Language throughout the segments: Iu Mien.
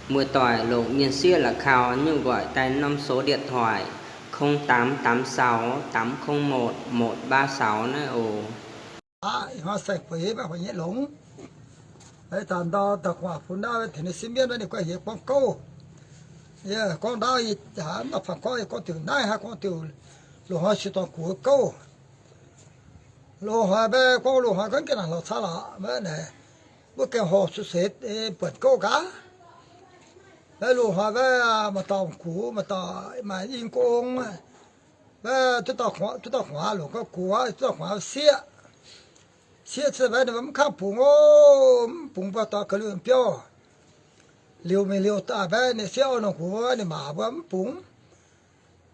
Muoz-doic longc mienh sieqv la'kau nyungc nqoi daaih norm số điện thoại không tám tám sáu tám không một một ba sáu naaiv oc. Aqv, ih hnoi saeng-feix maiv hoic nyei longx. Zanc ndau da'guaac bun naaiv tengx ninh sin mienv wuov ninh guai hiex gorngv gouv. Yie gorngv ndaauv yie haaix nor fangx gorngv yie gorngv diuc naaiv hnangv gorngv diuc loz-hnoi siex dorngh gux gouv. Loz-hnoi maiv gorngv loz-hnoi gorngv ga'naaiv lorz caqv lorqc maiv naaic, wuov gaengh horh suex seix buonc gouv gaax. Maiv loz-hnoi maiv maaih dauh gux, maaih dauh maaih i gong, maiv duqv dauh gu'nguaaz longc gouv gux, duqv dauh gu'nguaaz sieqv. Sieqv se maiv ninh mbuo mv kangv bungx oc, mv bungx mbuo dorh ga'liuh biouv. Liuz mingh liuz daaih maiv ninh sieqv oix nongc gux, ninh maa mbuo mv bungx.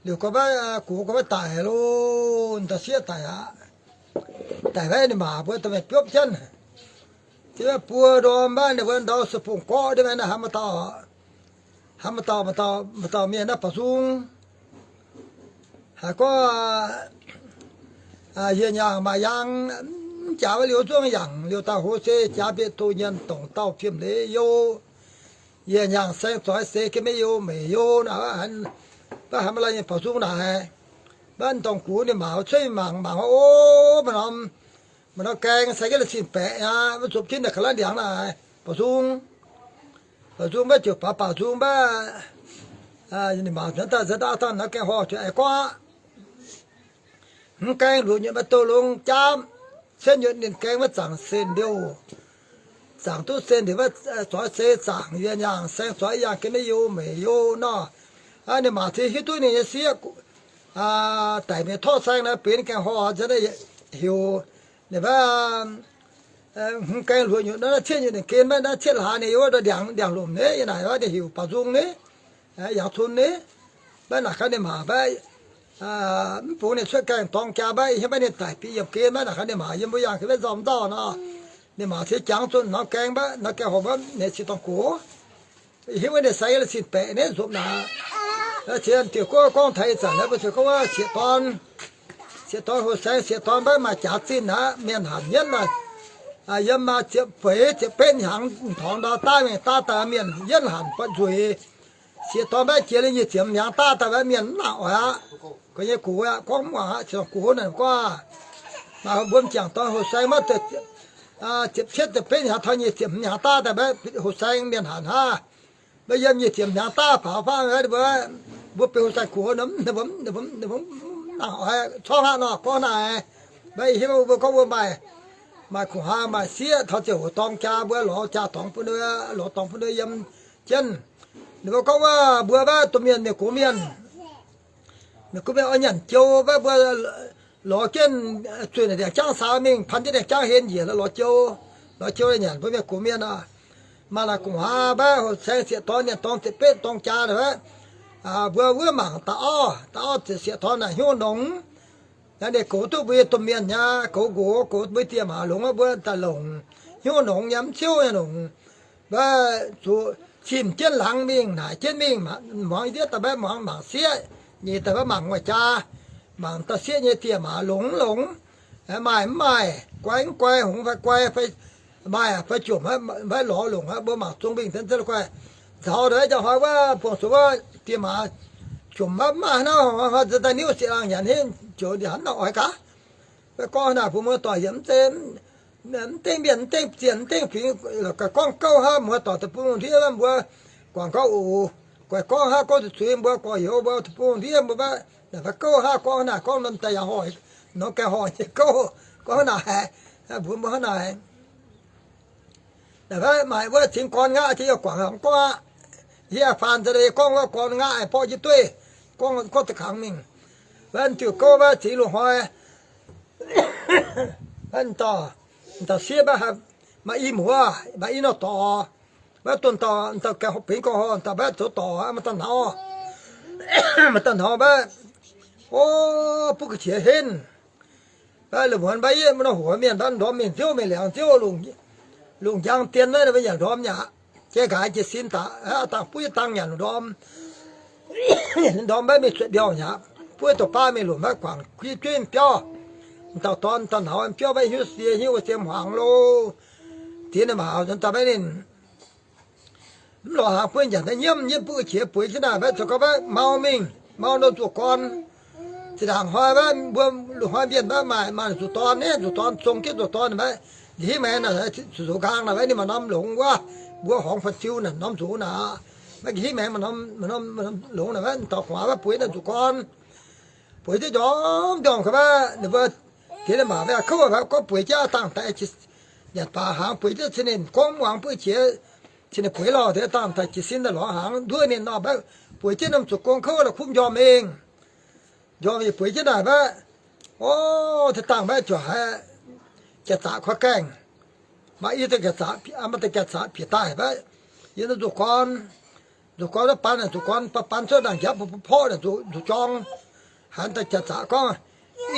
Liuz gorngv maiv gux gorngv maiv daic lo, dauh sieqv daic aqv. Daic maiv ninh maa mbuo dorh mingh biopv jienv. Jienv maiv buo ndorm maiv ninh mbuo ndau se bungx gorqv ndiev maiv naaiv hnangv maaih dauh, hnangv maaih dauh, maaih dauh mienh naaiv baaux nzung. Haiz gorngv yie nyaangh maaih yaang, mv jaax wuov liuz zungv yangh liuz daaih hoz se jaax mbietc doh nyienz dongc dauh fiem leiz youh. Yie nyaangh saeng zoix seix ga'meiv youh meic youh naaic, baav haaix maaih lai nyei baaux nzung naaic. Maiv ndongc gux ninh maa cuotv mangc mangc o, maaih norm, maaih norm gaeng sai jienv la'cin-baeqc aqv, maiv zopc jienv naaic ga'lanv ndiangx naaic baaux nzung. Baaux nzung maiv ziouc baaix baaux nzung maiv, ninh maa nzuonx daaih nzuonx daaih dangh norm gaeng horh ziouc aengx gorngv aqv. Hmz gaeng luoqc nyutc maaih douz longx jaapv, cietv nyutc ninh gaeng maiv zaangc sen liouh. Zaangc duqv sen liouh maiv zoix seix zaangc yie nyaangh saeng zoix yangh ga'meiv youh meic youh nor. Ninh maa cingx hiuv duqv ninh nyei sieqv daic mingh torqv saeng naaiv benx gaengh horh nzengc heuc ninh maiv hmz gaeng luoqc nyutc naaiv cietv nyutc ninh gen maiv naaiv cietv hlaax ninh yiem wuov ndiangx lomc nyei, yie naaic ninh heuc baaux nzung nyei, yangh cun nyei. Maiv naaic gaax ninh maa maiv, mv bungx ninh cuotv gaengh dorng jaa maiv, hiuv maiv ninh daic bieqc yiemh gen maiv naaic gaax ninh maa yiem mbuo yangh ga'meiv nzormh nzorh nor. Ninh maa cingx jangx zuqc norm gaeng maiv, norm gaeng horh maiv, ninh cingx dorngh gox. Hiuv maiv ninh sai la'cin-baeqc nyei nzopv naaic. Cingx diuc gorngv gorngv taux ih zanc naaiv mbuo cingx gorngv wuov sieqv dorn, sieqv dorn hoh saeng sieqv dorn maiv maaih jaax zinh aqv, mienh hanc yienv naaic. Yiem maaih ziepc feix ziepc betv hnyangx m'ntorngx ndau daav mingh daav daaih mienh yienv hanc buatc nzueic. Sieqv dorn maiv jiex liuz nyic ziepc hnyangx daav daaih maiv mienh mv nangc oix aqv. Gorngv nyei gox aqv, gorngv mv muangx aqv, cingx gox naaic gorngv. Maaih mbuo m'jangc dorn hoh saeng maiv ziepc cietv ziepc betv hnyangx taux nyic ziepc hnyangx daav daaih maiv hoh saeng mienh hanc hnangv. Maiv yiem nyic ziepc hnyangx daav faaux faanv mbuo, mbuo benx hoh saeng gox nor, ninh mbuo, ninh mbuo mv nangc oix corngv aqv nor gorngv naaic. Maiv hiuv mbuo gorngv mbuo maaih, maaih gu'haav maaih sieqv taux ziouc hoc dorng jaa mbuo lorz jaa dorngx bun, lorz dorngx bun yiem jienv. Ninh mbuo gorngv wuov mbuo maiv domh mienh mienh gox mienh, mienh gox mienh oix nyanc jou maiv mbuo lorz jienv zueih naaic ndiangx-jangv saa mingh, pan jienv ndiangx-jangv hlen njiec lorz jou, lorz jou nyanc mbuo mienh gox mienh aqv. Maaih naaic gu'haav maiv hoh saeng sieqv dorn nyanc dorng ziepc betv dorng jaa naaic maiv, mbuo wuov mangc da'auv, da'auv ziepc sieqv dorn naaic hnyouv nongx. Naaiv ninh goux duqv mbuo nyei domh mienh nyei, goux nqox, goux mbuo dieh maa longx, mbuo daaih longc, hnyouv nongx nyei, mv ciouv nyei longc. Maiv zuqc cim jienv laangz mingh, naaic jienv mingh, muangx ndiev daaih maiv muangx mangc sieqv, nyeic daaih maiv mangc nguaaic jaa, mangc dauh sieqv nyei dieh maa longx mv longx, maaih mv maaih, guai mv guai, hngongx fai guai, maaih fai jomc, maiv lorz longc aqv. Mbuo mangc zong mingh deix guai, nzauh ndongc njang hnoi wuov buangh zuqc wuov dieh maa jomc maiv maaih hnangv, nzunc daaih niuv sieqv laangz nyanc hingv joux ndie hnangv nor oix gaax. Maiv gorngv naaic bun muoz-doic yaac mv dengv mienh, mv dengv zienh, mv dengv fingx, gorngv gouv hnangv muoz-doic deic-bung lungh ndiev mbuo guangc gauh oc. Guaix gorngv hnangv gorngv zuqc zuiz mbuo gorx-youz mbuo deic-bung lungh ndiev mbuo maiv, naaic maiv gouv hnangv gorngv naaic gorngv norm daaih yaac horh, norm gaengh horh nyei gouv, gorngv naaic, mbuox mbuo hnangv naaic. Naaic maiv maaih wuov cingx gorn ngaqv jienv yaac guangc gorngv aqv. Yie faanh nzengc gorngv wuov gorn ngaqv borqv jienv dueiv, gorngv gorngv da'kangx mingh. Wuov diuc gouv maiv cingx loz-hnoi, maiv dauh, dauh sieqv maiv, maaih i muoz, maaih i norm dorc, maiv dunh dauh, dauh gaengh benx gorngv horh, dauh maiv zoux dorc, maaih dauh hnaux, maaih dauh hnaux maiv, o, butv ga'qiex henv. Maiv la'muonz maiv yietv maiv nor hoc mienh maiv ndorm mingh nziouv mingh liangx nziouv, lungh njang dien maiv nor maiv nyanc ndorm nyaqc. Jai nqaaix jiez sin daaih, dangh buov yietv dangh nyanc ndorm. Nyanc ndorm maiv mingh cuotv mbiauh nyaqc, buov doqc baav mingh lomc maiv guangc jueiv jueiv biauv. Dauh dorn dauh hnaux biauv maiv hiuv sie hiuv wuov sie hmuangx lo. Diex ninh maiv haux nzuonx daaih maiv ninh Mv lorz hnaangx bun nyanc naaiv nyiemv, nyiemv butv qiex bueix jienv naaic, mbaeqv zoux gau mbaeqv mau mingh, mau nor zuqc gorn. Zinh ndaangc hnoi mbaeqv mbuo loz-hnoi mienh mbaeqv maaih, maaih zuqc dorn, naaiv zuqc dorn, zong jienv zuqc dorn mbaeqv, nqa'hingv maengx naaic, zuqc nzuqc nqaang naaic mbaeqv ninh maaih norm longx wuov, mbuo horngz fan-ziu naaic norm nzuqc naaic, maiv nqa'hingv maengx maaih norm, maaih norm longx naaic mbaeqv, ninh dorh gu'nguaaz mbaeqv bueix naaic zuqc gorn. Bueix jienv njormh njormh ga'mbaeqv, ninh mbuo diex ninh maac mbaeqv kouv, gorngv bueix jienv dangh daaih nyanc baac hnaangx, bueix jienv cin ninh gorngv muangx buov qiex, cin ninh bueix lorh deix dangh daaih jiez sin daaih lorz hnaangx nduov ninh nor mbaeqv, bueix jienv norm zuqc gong kouv la'kuqv njormh mingh. Njormh mingh bueix jienv naaic mbaeqv, o, deix dangh mbaeqv ziouc haiz jaax-zaqc koi gaengh. Maaih i deix jaax-zaqc, maaih deix jaax-zaqc bieqc daaih mbaeqv, yiem naaiv nzuqc gorn, nzuqc gorn mbaeqv ban, nzuqc gorn ban, ban cuotv naaic njapv porqv naaic nzuqc jorng. Haiz deix jaax-zaqc gorngv,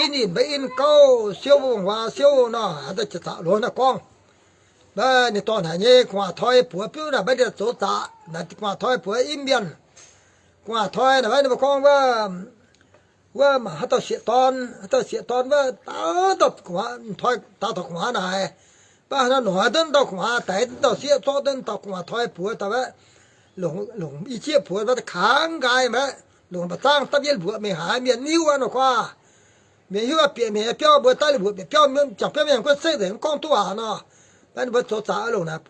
in, in mbaeqv in gouv siouv, waac siouv nor, haiz deix jaax-zaqc longx naaic gorngv. Mbaeqv ninh dorh haic nyei gu'nguaaz toi buoz biuv naaic mbaeqv ninh zoux zaqc naaic, gu'nguaaz toi buoz imv mienh. Gu'nguaaz toi naaic mbaeqv ninh mbuo gorngv wuov, wuov maaih haaix dauh sieqv dorn, haaix dauh sieqv dorn wuov, daauv dauh gu'nguaaz toi, daauv dauh gu'nguaaz naaic. Mbaeqv haaix nor noiz duqv dauh gu'nguaaz, daix duqv dauh sieqv, zorqv duqv dauh gu'nguaaz toi buoz daaih mbaeqv, longc, longc i jieqv buoz mbaeqv kangx nqaai mbaeqv, longc mba'zangv dapv yietv mbuoqc mingh haaix, mienh hiuv aqv nor guaav. Mienh hiuv aqv, bieqc mienh nyei biauv mbuo daaih, mbuoqc bieqc biauv, mienh jangx biauv mienh gorngv zeiv nzengc, mv gorngv duqv aqv nor. Mbaeqv ninh mbuo zoux zaqc longc naaic,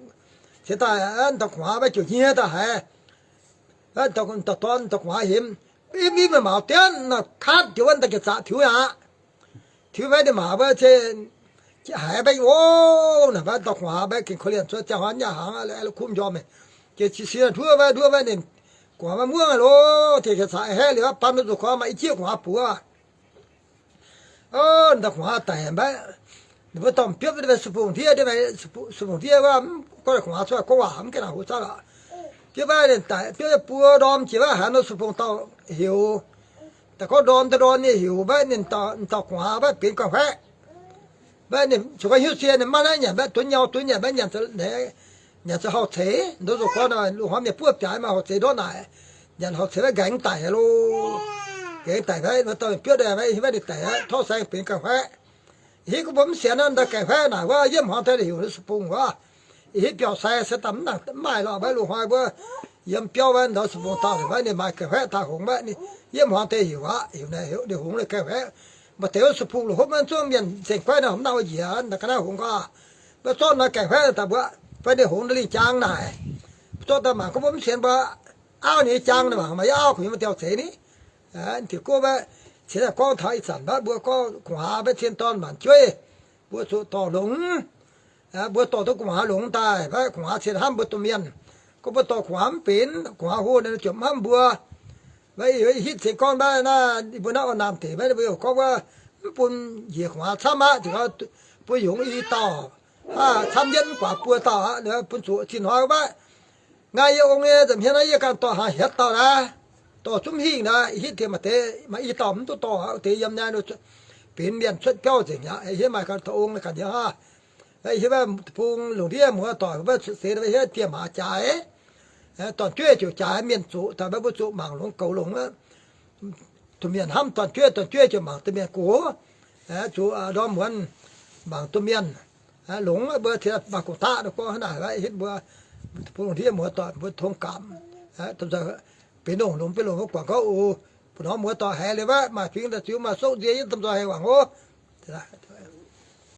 cingx daaih dauh gu'nguaaz mbaeqv ziouc nyie daaih haiz, dauh dorn dauh gu'nguaaz hemx, imv imv maaih maux dienv nor, katv jiex wuov dauh jaax-zaqc tiux aqv. Tiux mbaeqv ninh maac mbuo haiz mbaeqv, o, naaic mbaeqv dauh gu'nguaaz mbaeqv gengh korv-lienh cuotv ziangh hnoi nyaah hnaangx, la'kuqv njormh mingh, jiex qiex sin nduov mbaeqv, nduov mbaeqv ninh gu'nguaaz mbaeqv muangv loh, tengx jaax-zaqc haeqv liuz, ban mbuo zuqc gorn maaih i jieqv gu'nguaaz buoz. Dauh gu'nguaaz daic mbaeqv, ninh mbuo dorh biopv deix su-bungh ndiev, deix su-bungh ndiev wuov, gorngv gu'nguaaz cuotv gorngv waac mv gaengh nangc hoc zaqv lorqc. Biopv mbaeqv ninh daic, biopv buo ndorm jiex mbaeqv haaix nor su-bungh dauh heuc, daaih gorngv ndorm daaih ndorm nyei heuc mbaeqv ninh dauh gu'nguaaz mbaeqv benx ga'faeqv. Mbaeqv ninh ziouc ga'hnyouv sie ninh maiv naaiv nyanc mbaeqv dunx nyau dunx nyanc mbaeqv nyanc, nyanc zoux hauh ceix, ndoqv zoux gorn loz-hnoi mienh buov biaaix maaih hauh ceix ndortv naaic, nyanc hauh ceix mbaeqv nqaengx daic loh. Nqaengx daic mbaeqv, dauh biopv daaih mbaeqv, mbaeqv ninh daic aqv, tov sai benx ga'faeqv. Hitv gorngv mbuo mv sienx naaiv dauh ga'faeqv naaic wuov, yiem hmuangx daaih heuc su-bungh wuov. Hitv biauv-sai se daaih mv nangc mv maaih lorqc, mbaeqv loz-hnoi mbuo yiem biauv mbaeqv ndortv su-bungh dauh mbaeqv ninh maaih ga'faeqv taaih hngongx mbaeqv ninh, yiem hmuangx daaih heuc aqv, heuc naaic heuc ninh hngongx ninh ga'faeqv. Maaih deix wuov su-bungh loz-hopv maiv zungv mienh nzengc guaiv nor mv nangc wuov njiec, naaiv ga'naaiv hngongx guaav. Mbuo zorqv naaiv ga'faeqv daaih mbuo, fai ninh hngongx ninh lingh jaang naaic. Zorqv daaih mangc gorngv mbuo mv sienx mbuo auv ninh nyei jaang naaic mangc maaih i auv gu'nyuoz mbuo dauh zeix ni. Diuc gorngv mbaeqv, cingx daaih gorngv taux ih zanc mbaeqv mbuo gorngv gu'nguaaz mbaeqv cien dorn maanc jueiv, mbuo zuqc dorh longx. Mbuo dorh duqv gu'nguaaz longx daaih mbaeqv gu'nguaaz cien hnamv mbuo domh mienh. Gorngv mbuo dorh gu'nguaaz mv benx, gu'nguaaz hlo ninh ziouc mv hnamv mbuo. Mbaeqv hitv ceix gorn mbaeqv naaiv, mbuo naaiv oix naamh deix mbaeqv mbuo gorngv wuov, mv bun njiec gu'nguaaz camv aqv, bun yungz i dauh, aa, camv jienv mv guaax buo dauh aqv, bun zuqc zinh hnoi mbaeqv. Nqaai yie ong nyei nza'hmien naaiv yie ganh dorh haaix hietv dauh naaiv, dorh zungv hingh naaiv, hitv deix maaih deix maaih i dauh mv duqv dorh aqv, deix yiem naaiv benx mienh cuotv biauv nzengc aqv. Hietv maaih ganh dorh ong ganh yiem aqv. Hietv mbaeqv deic-bung lungh ndiev muoz doic mbuo cuotv seix hietv dieh maaz jaaix, dorn-jueiv ziouc jaaix mienh zoqc daaih, mbuo zuqc mangc longx goux longx. Domh mienh hnamv dorn-jueiv, dorn-jueiv ziouc mangc domh mienh gox. Zuqc ndorm muonz mangc domh mienh longx. Mbuo maaih gong-daqv gorngv hnangv naaic, hitv mbuo deic-bung lungh ndiev muoz doic mbuo tong gaamc, benx longx, longx benx longx, mbuo guangc gouv oc. Mbuo norm muoz doic haiz liuz mbaeqv maaih fingx daaih ziux maaih souv nzie yiem domh nzoih haiz wangc oc.